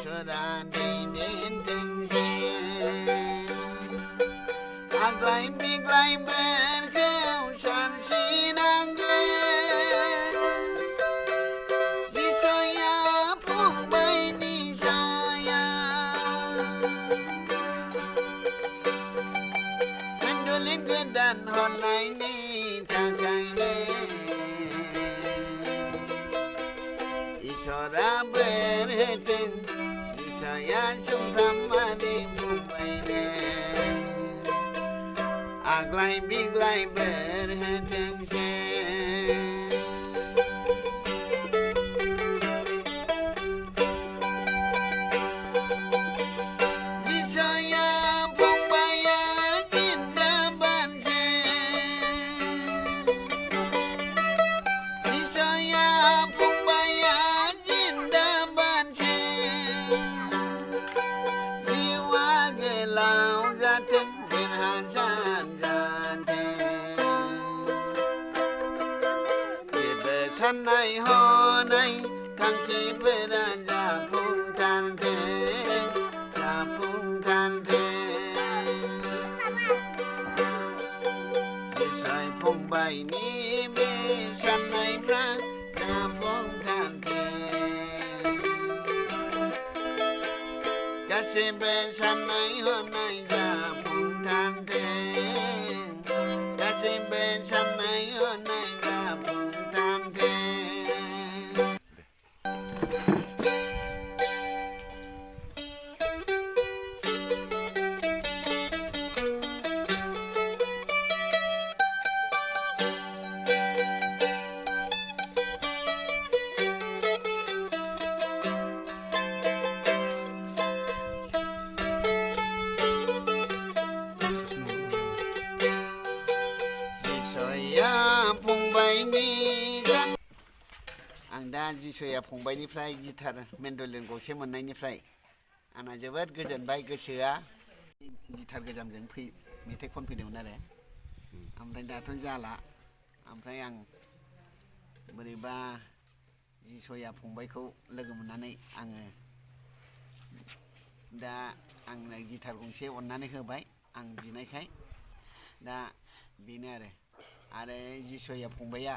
이소라 내는 등생 아글라이 비글라이 벤케우 산신한게 이소야 풍바이 니사야 맨돌린 그단 혼라이니 장장네 이소라 베르든 이소야 좀담마디 풍바이네 아글라이 비글라이 베르등생 이소야 풍바야 진다반생 이소야 풍바야 진다반생 지와게 라우자탱 산나이 호나이 강기 베라자 풍탄테 자풍탄테 지사이 풍바이니 베 산나이 브라 자풍탄테 가시베 산나이 호나이 자풍탄테 가시베 산나이 호나이 자풍탄테 आं दा जिसुया फंबायनिफ्राय गिटार मेन्डलिन गंसे मोननायनिफ्राय आंना जोबोद गोजोनबाय गोसोआ गिटार गोजामजों मेथाइ खनफैदोंमोन आरो ओमफ्राय दाथ' जाला ओमफ्राय आं बोरैबा जिसुया फंबायखौ लोगो मोननानै आङो दा आंनो गिटार गंसे अननानै होबाय आं बिनायखाय दा बेनो आरो जिसुया फंबाया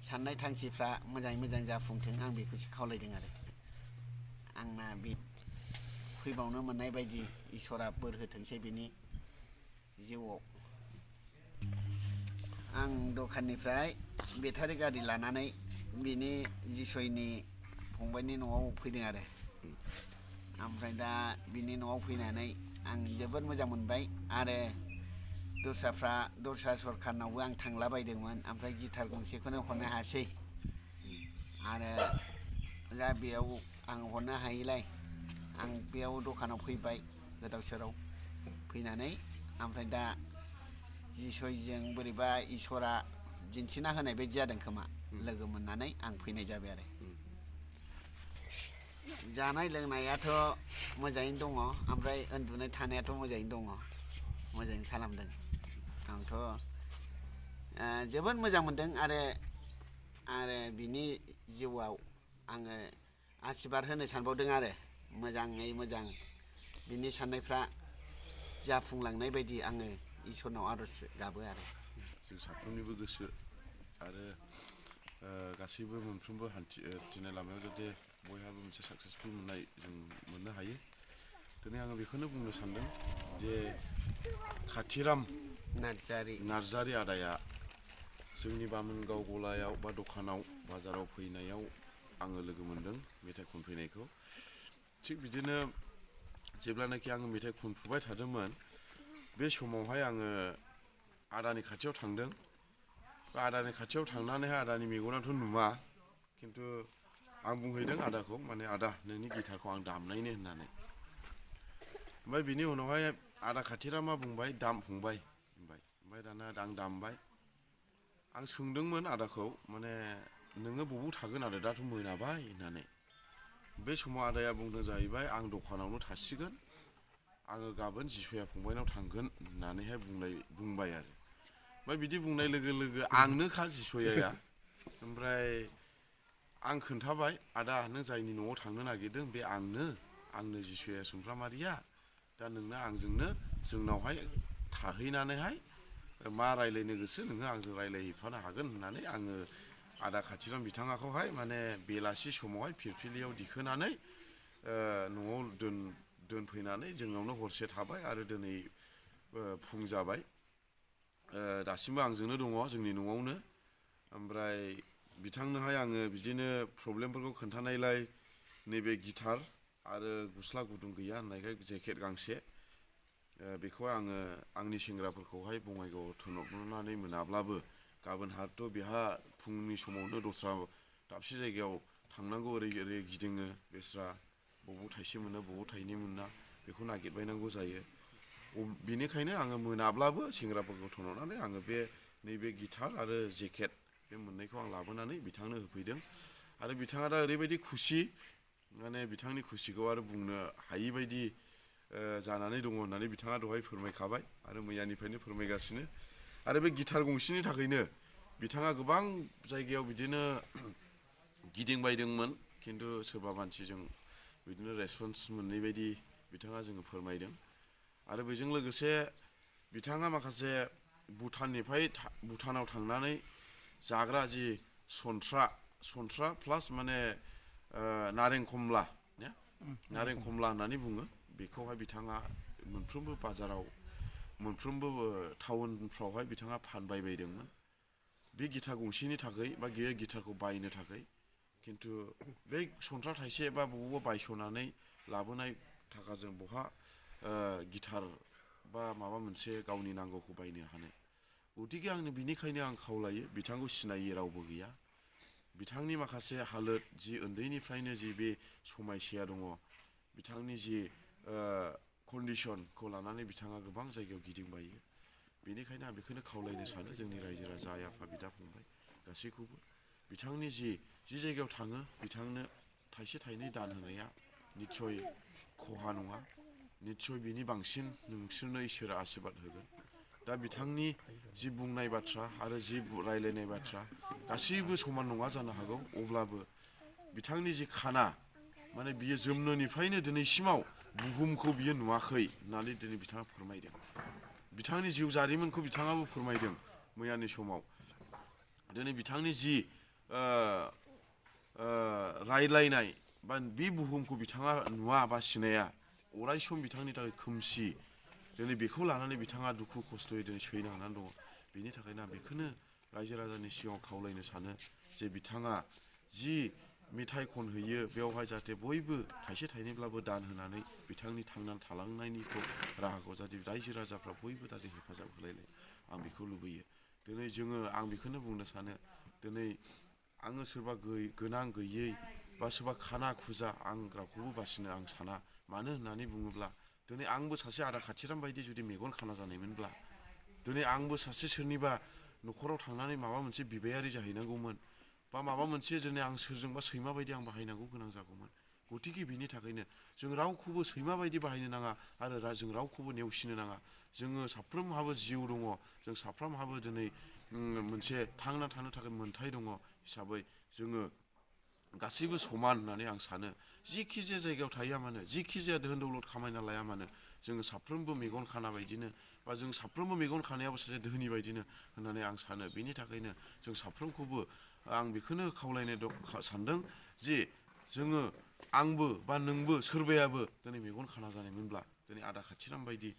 साननाय थांखिफ्रा मोजाङै मोजां जाफुंथों आं बेखौसो खावलायदों आरो आंना बे फैबावनो मोननाय बायदि इसोरा बोर होथोंसै बिनि जिउआव आं दखाननिफ्राय बेटारि गारि लानानै बिनि जिसयनि फंबायनि न'आव फैदों आरो ओमफ्राय दा बिनि न'आव फैनानै आं जोबोद मोजां मोनबाय आरो दस्रा सरखारनावबो आं थांलाबायदोंमोन ओमफ्राय गिटार गंसेखौनो हरनो हायासै आरो दा बेयाव आं हरनो हायैलाय आं बेयाव दखानाव फैबाय गोदाव सोराव फैनानै ओमफ्राय दा जिसयजों बोरैबा इसोरा दिन्थिना होनाय बायदि जादों खोमा लोगो मोननानै आं फैनाय जाबाय आरो जानाय लोंनायाथ' मोजाङैनो दङ ओमफ्राय उन्दुनाय थानायाथ' मोजाङैनो दङ मोजाङै खालामदों आंथ' जोबोद मोजां मोनदों आरो बिनि जिउआव आङो आशीर्बाद होनो सानबावदों आरो मोजाङै मोजां बिनि साननायफ्रा जाफुंलांनाय बायदि आङो इसोरनाव आर'ज गाबो आरो जों साफ्रोमनिबो गोसो आरो गासैबो मोनफ्रोमबो हान्थिनाय लामायाव जाहाथे बयहाबो मोनसे साक्सेसफुल मोननाय जों मोननो हायो दिनै आङो बेखौनो बुंनो सानदों जे खाथिराम नार्जारि आदाया जोंनि बामोनगाव गलायाव बा दखानाव बाजाराव फैनायाव आङो लोगो मोनदों मेथाइ खनफैनायखौ थिग बिदिनो जेब्लानाखि आङो मेथाइ खनफुबाय थादोंमोन बे समावहाय आङो आदानि खाथियाव थांदों बा आदानि खाथियाव थांनानैहाय आदानि मेगनाथ' नुवा खिन्थु आं बुंहैदों आदाखौ माने आदा नोंनि गिटारखौ आं दामनायनो होननानै ओमफ्राय बिनि उनावहाय आदा खाथिरामा बुंबाय दाम फंबाय ओमफ्राय दाना आं दामबाय आं सोंदोंमोन आदाखौ माने नोङो बबाव थागोन आदा दाथ' मोनाबाय होननानै बे समाव आदाया बुंदों जाहैबाय आं दखानावनो थासिगोन आङो गाबोन जिसुया फंबायनाव थांगोन होननानैहाय बुंबाय आरो ओमफ्राय बिदि बुंनाय लोगो लोगो आंनोखा जिसुयाया ओमफ्राय आं खोन्थाबाय आदा नों जायनि न'आव थांनो नागिरदों बे आंनो आंनो जिसुया सुमफ्रामारिया दा नोंनो आंजोंनो जोंनावहाय थाहैनानैहाय मा रायलायनो गोसो नोङो आंजों रायलायहैफानो हागोन होननानै आङो आदा खाथिराम बिथाङाखौहाय माने बेलासि समावहाय फिरफिलियाव दिखोनानै न'आव दोनफैनानै जोंनावनो हरसे थाबाय आरो दिनै फुं जाबाय दासिमबो आंजोंनो दङ जोंनि न'आवनो ओमफ्राय बिथांनोहाय आङो बिदिनो प्रब्लेमफोरखौ खोन्थानायलाय नैबे गिटार आरो गस्ला गुदुं गैया होननायखाय जेकेट गांसे बेखौहाय आङो आंनि सेंग्राफोरखौहाय बङाइगावआव थिनहरनानै मोनाब्लाबो गाबोन हाथ' बेहा फुंनि समावनो दस्रा दाबसे जायगायाव थांनांगौ ओरै गिदिङो बेस्रा बबाव थाइसे मोनो बबाव थाइनै मोना बेखौ नागिरबायनांगौ जायो बेनिखायनो आङो मोनाब्लाबो सेंग्राफोरखौ थिनहरनानै आङो बे नैबे गिटार आरो जेकेट बे मोननैखौ आं लाबोनानै बिथांनो होफैदों आरो बिथाङा दा ओरैबायदि खुसि माने बिथांनि खुसिखौ आरो बुंनो हायि बायदि जानानै दङ होननानै बिथाङा दहाय फोरमायखाबाय आरो मैयानिफ्रायनो फोरमायगासिनो आरो बे गिटार गंसेनि थाखायनो बिथाङा गोबां जायगायाव बिदिनो गिदिंबायदोंमोन खिन्थु सोरबा मानसिजों बिदिनो रेसपन्स मोननै बायदि बिथाङा जोङो फोरमायदों आरो बेजों लोगोसे बिथाङा माखासे भुटानाव थांनानै जाग्रा जि सन्थ्रा प्लास माने नारें खमला होननानै बुङो बेखौहाय बिथाङा मोनफ्रोमबो बाजाराव मोनफ्रोमबो टाउनफ्रावहाय बिथाङा फानबाय बायदोंमोन बे गिटार गंसेनि थाखाय बा बे गिटारखौ बायनो थाखाय खिन्थु बे सन्थ्रा थाइसे बा बबावबा बायस'नानै लाबोनाय थाखाजों बहा गिटार बा माबा मोनसे गावनि नांगौखौ बायनो हानो गतिके आंनो बिनिखायनो आं खावलायो बिथांखौ सिनायै रावबो गैया बिथांनि माखासे हालोद जि उन्दैनिफ्रायनो जि बे समायसाया दङ बिथांनि जि कन्डिसनखौ लानानै बिथाङा गोबां जायगायाव गिदिंबायो बेनिखायनो आं बेखौनो खावलायनो सानो जोंनि रायजो राजा आइ आफा बिदा फंबाय गासैखौबो बिथांनि जि जायगायाव थाङो बिथांनो थाइसे थाइनै दान होनाया निस्सय खहा नङा निस्सय बिनि बांसिन नोंसोरनो इसोरा आशीर्बाद होगोन दा बिथांनि जि बुंनाय बाथ्रा आरो जि रायलायनाय बाथ्रा गासैबो समान नङा जानो हागौ अब्लाबो बिथांनि जि खाना माने बियो जोनोमनिफ्रायनो दिनैसिमाव बुहुमखौ बियो नुवाखै होननानै दिनै बिथाङा फोरमायदों बिथांनि जिउ जारिमिनखौ बिथाङाबो फोरमायदों मैयानि समाव दिनै बिथांनि जि रायलायनाय बा बे बुहुमखौ बिथाङा नुवा बा सिनाया अराय सम बिथांनि थाखाय खोमसि दिनै बेखौ लानानै बिथाङा दुखु खस्थ'यै दिनै सैनांनानै दङ बेनि थाखायनो आं बेखौनो रायजो राजानि सिगाङाव खावलायनो सानो जे बिथाङा जि मेथाइ खनहैयो बेवहाय जाहाथे बयबो थाइसे थाइनैब्लाबो दान होनानै बिथांनि थांनानै थालांनायनिखौ राहाखौ जाहाथे रायजो राजाफ्रा बयबो जाहाथे हेफाजाब होलायलाय आं बेखौ लुबैयो दिनै आं बेखौनो बुंनो सानो दिनै आङो सोरबा गोनां गैयै बा सोरबा खाना खुजा आं रावखौबो बासिनो आं साना मानो होननानै बुङोब्ला दिनै आंबो सासे आदा खाथिराम बायदि जुदि मेगन खाना जानायमोनब्ला दिनै आंबो सासे सोरनिबा न'खराव थांनानै माबा मोनसे बिबायारि जाहैनांगौमोन बा माबा मोनसे दिनै आं सोरजोंबा सैमा बायदि आं बाहायनांगौ गोनां जागौमोन गतिके बिनि थाखायनो जों रावखौबो सैमा बायदि बाहायनो नाङा आरो जों रावखौबो नेवसिनो नाङा जोङो साफ्रोमहाबो जिउ दङ जों साफ्रोमहाबो दिनै मोनसे थांना थानो थाखाय मोन्थाय दङ हिसाबै जोङो गासैबो समान होननानै आं सानो जिखि जाया जायगायाव थाया मानो जिखि जाया धोन दौलत खामायना लाया मानो जोङो साफ्रोमबो मेगन खाना बायदिनो बा जों साफ्रोमबो मेगन खानायाबो सासे धोनि बायदिनो होननानै आं सानो बेनि थाखायनो जों साफ्रोमखौबो आं बेखौनो खावलायनो सानदों जे जोङो आंबो बा नोंबो सोरबायाबो दिनै मेगन खाना जानायमोनब्ला दिनै आदा खाथिराम बायदि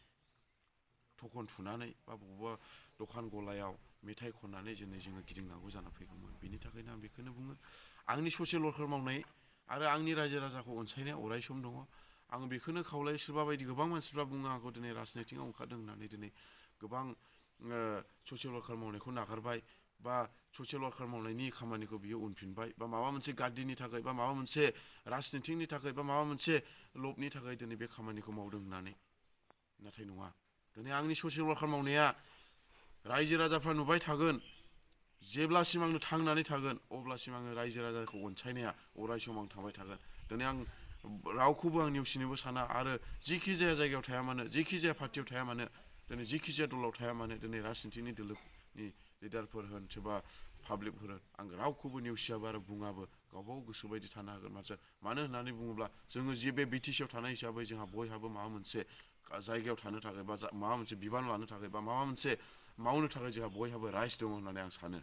थखन थुनानै बा बबेबा दखान गलायाव मेथाइ खननानै जोङो गिदिंनांगौ जाना फैगौमोन बेनि थाखायनो आं बेखौनो बुङो आंनि ससियेल वार्कार मावनाय आरो आंनि रायजो राजाखौ अनसायनाया अराय सम दङ आं बेखौनो खावलायो सोरबा बायदि गोबां मानसिफ्रा बुङो आंखौ दिनै राजनितिकआव ओंखारदों होननानै दिनै गोबां ससियेल वार्कार मावनायखौ नागारबाय बा ससियेल वार्कार मावनायनि खामानिखौ बियो उनफिनबाय बा माबा मोनसे गार्दिनि थाखाय बा माबा मोनसे राजनितिकनि थाखाय बा माबा मोनसे लबनि थाखाय दिनै बे खामानिखौ मावदों होननानै नाथाय नङा दिनै आंनि ससियेल वार्कार मावनाया रायजो राजाफ्रा नुबाय थागोन जेब्लासिम आंनो थांनानै थागोन अब्लासिम आङो रायजो राजाखौ अनसायनाया अराय सम आं थाबाय थागोन दिनै आं रावखौबो आं नेवसिनोबो साना आरो जिखि जाया जायगायाव थाया मानो जिखि जाया पार्टियाव थाया मानो दिनै जिखि जाया दलाव थाया मानो दिनै राजनितिकनि दोलोनि लिडारफोर होन सोरबा पाब्लिकफोर होन आं रावखौबो नेवसियाबो आरो बुङाबो गावबागाव गोसो बायदि थानो हागोन मानो होननानै बुङोब्ला जोङो जे बे BTCआव थानाय हिसाबै जोंहा बयहाबो माबा मोनसे जायगायाव थानो थाखाय बा माबा मोनसे बिबान लानो थाखाय बा माबा मोनसे मावनो थाखाय जोंहा बयहाबो राइट्स दङ होननानै आं सानो